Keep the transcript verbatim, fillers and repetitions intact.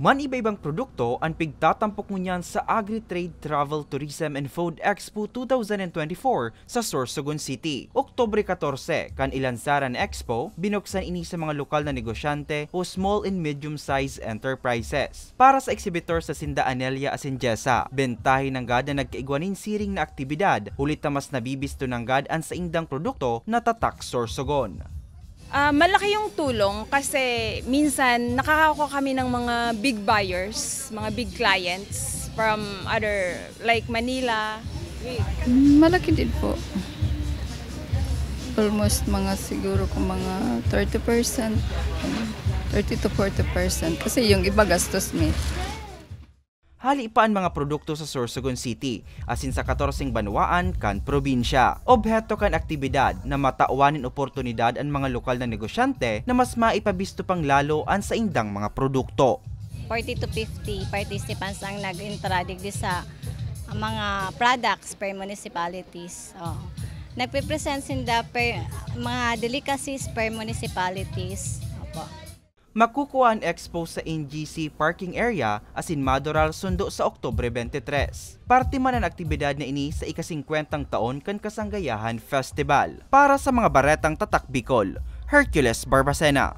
Man iba-ibang produkto an pigtatampok ngunyan sa Agri-Trade, Travel, Tourism and Food Expo two thousand twenty-four sa Sorsogon City. Oktubre katorse, kan ilansaran an expo, binuksan ini sa mga lokal na negosyante o small and medium-sized enterprises. Para sa exhibitor sa sinda Anelia asin Jessa, bentahe nanggad na nagkaigwa nin siring na aktibidad, huli ta mas nabibisto nanggad an saindang produkto na tatak Sorsogon. Ah, malaki yung tulong kasi minsan nakakakuha kami ng mga big buyers, mga big clients from other, like Manila. Malaki din po. Almost mga siguro kung mga thirty percent, thirty to forty percent. Kasi yung iba gastos mi. Hali pa an mga produkto sa Sorsogon City, asin sa katorseng banwaan kan probinsya. Obheto kan aktibidad na matawan nin oportunidad an mga lokal na negosyante na mas maipabisto pang lalo an saindang mga produkto. forty to fifty participants ang nag-entra digdi sa mga products per municipalities. Oh. Nagpe-present sinda per mga delicacies per municipalities. Opo. Makukuha an expo sa N G C parking area asin Madoral sundo sa Oktubre twenty-three. Parte man an aktibidad na ini sa ika-singkwentang taon kan Kasanggayahan Festival. Para sa mga baretang tatak Bicol, Hercules Barbacena.